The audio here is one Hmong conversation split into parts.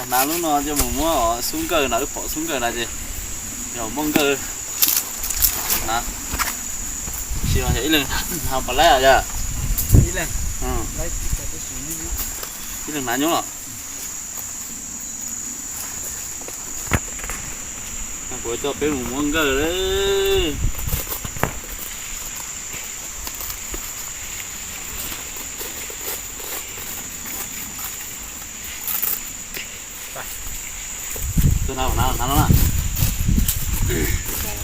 Hnav lub no coj mus muab xub nkawj no, wb pom xub nkawj no ces yog muab nkawj na. Tsis yog ib leeg hnav puas laib yog? Ib leeg hnav nyob los. Kuv coj peb mus muab nkawj lawm. Tus hnav, hnav, hnav no na.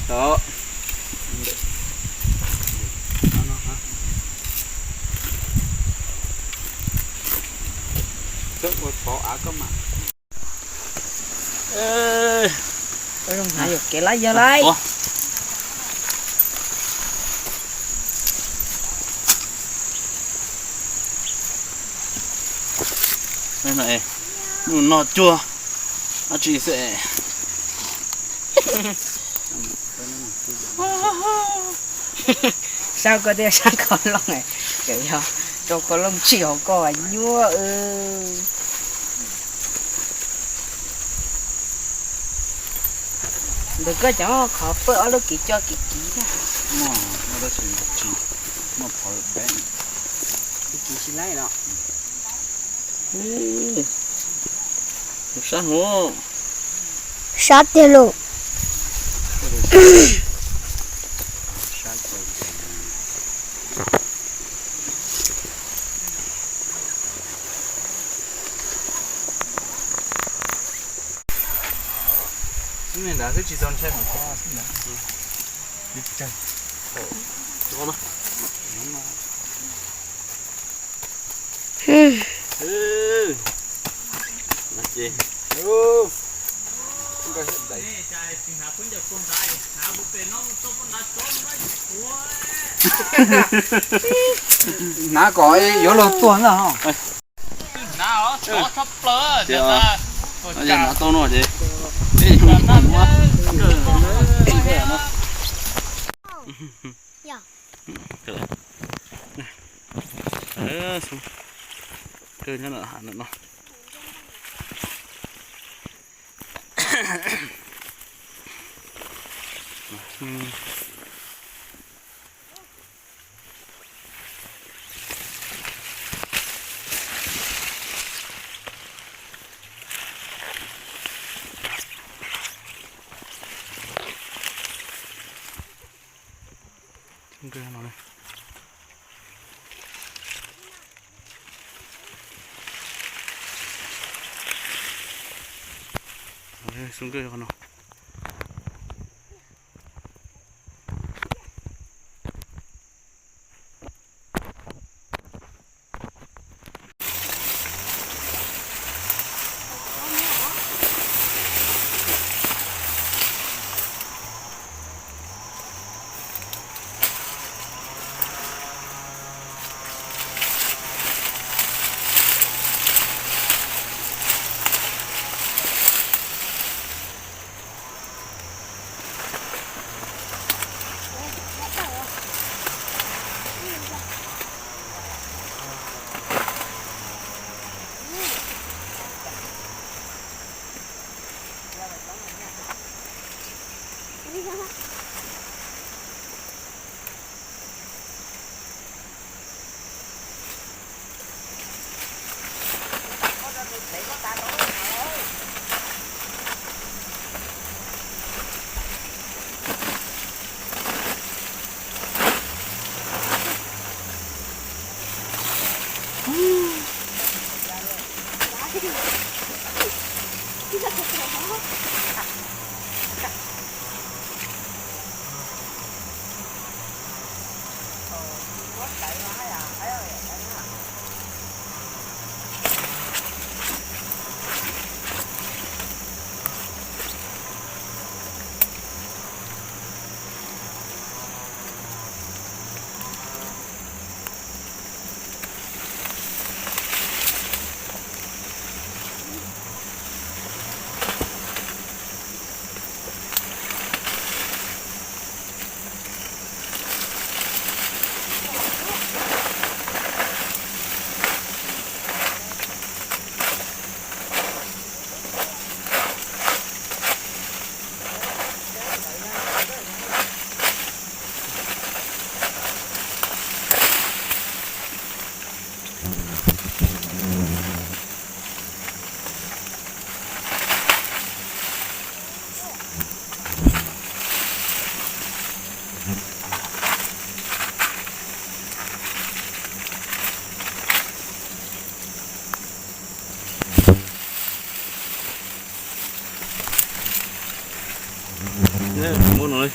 Tau. Ua pov av koj mam. Hnav yuam kev lawm yog lawm. Mus no cuag dab tsi xwb. Sab koj thiaj sab qhov looj, yog rau qhov looj tsim hauv koj nyuaj. Ntawm koj cov qhov pawj ob lub kiv co kiv kiv thiab. Muaj, muaj tab sis tsis muaj phov bev. Kiv tsis laib los. Sab hov. Sab tiag lauj. Xwb nrad xwb tsis tau ntshai mus ko xwb ntag. Hnav kom yuav luag tuag ntag. Hnav tau no ces. Kawg nyob lawm hav no. Xub nkawj qhov no. Muab no li.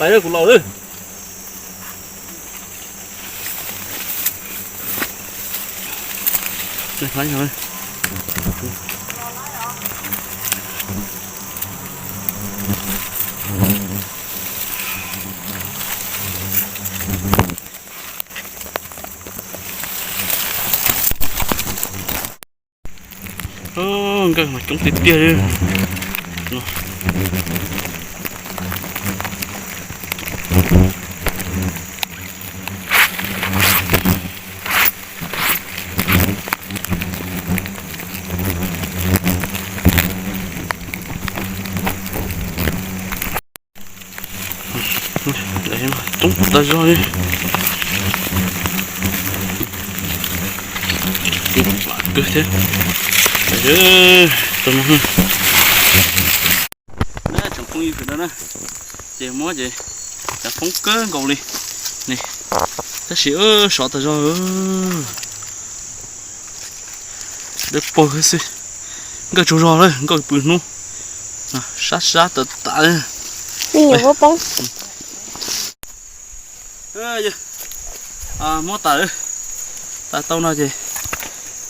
Pais lawm, kuv los lawm. Nkawj mas coob tiag tiag li. Coob tas zog li. Kawg thiab. Tau no. Tsoom phooj ywg sawv daws na, ces muab ces cov poob kawg nkaus li ne, tab sis sov tas zog. Dawb paug xwb. Nkawj tsaug zog lawm, nkawj pw hnub. Sab sab tas tas. Muab tas, tas tau no ces,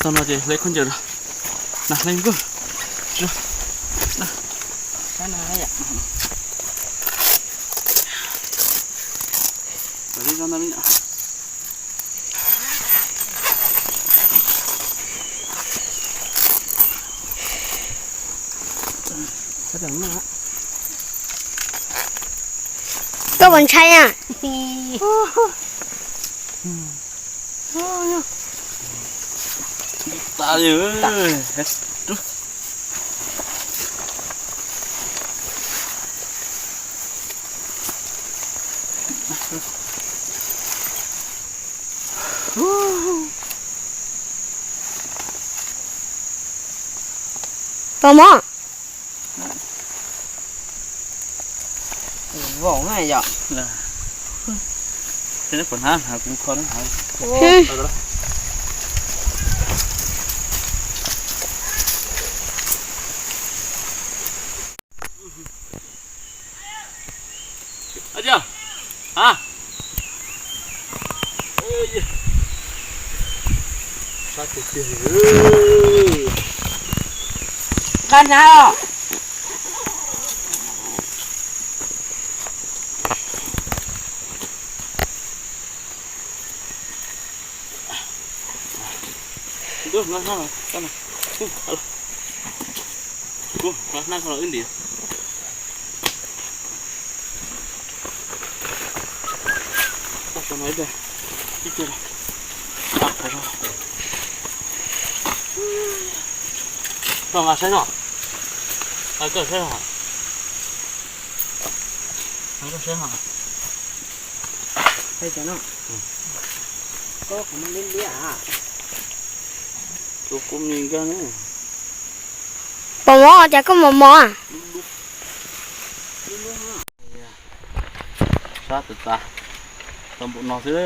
tau no ces hle khaub ncaws rau. Na hle nkawj. Koj puas ntshai na? Tau mog. Voom na yom. Puas hnab hnav kuv kho na hnav. Nqa hnav os. Nqa hnav, nqa hnav ko los wb ntim. Koj nqa saib no. Koj saib no. Koj saib no. Pom mov cas koj mos mos. Sab tas tas, tau npaum no xwb.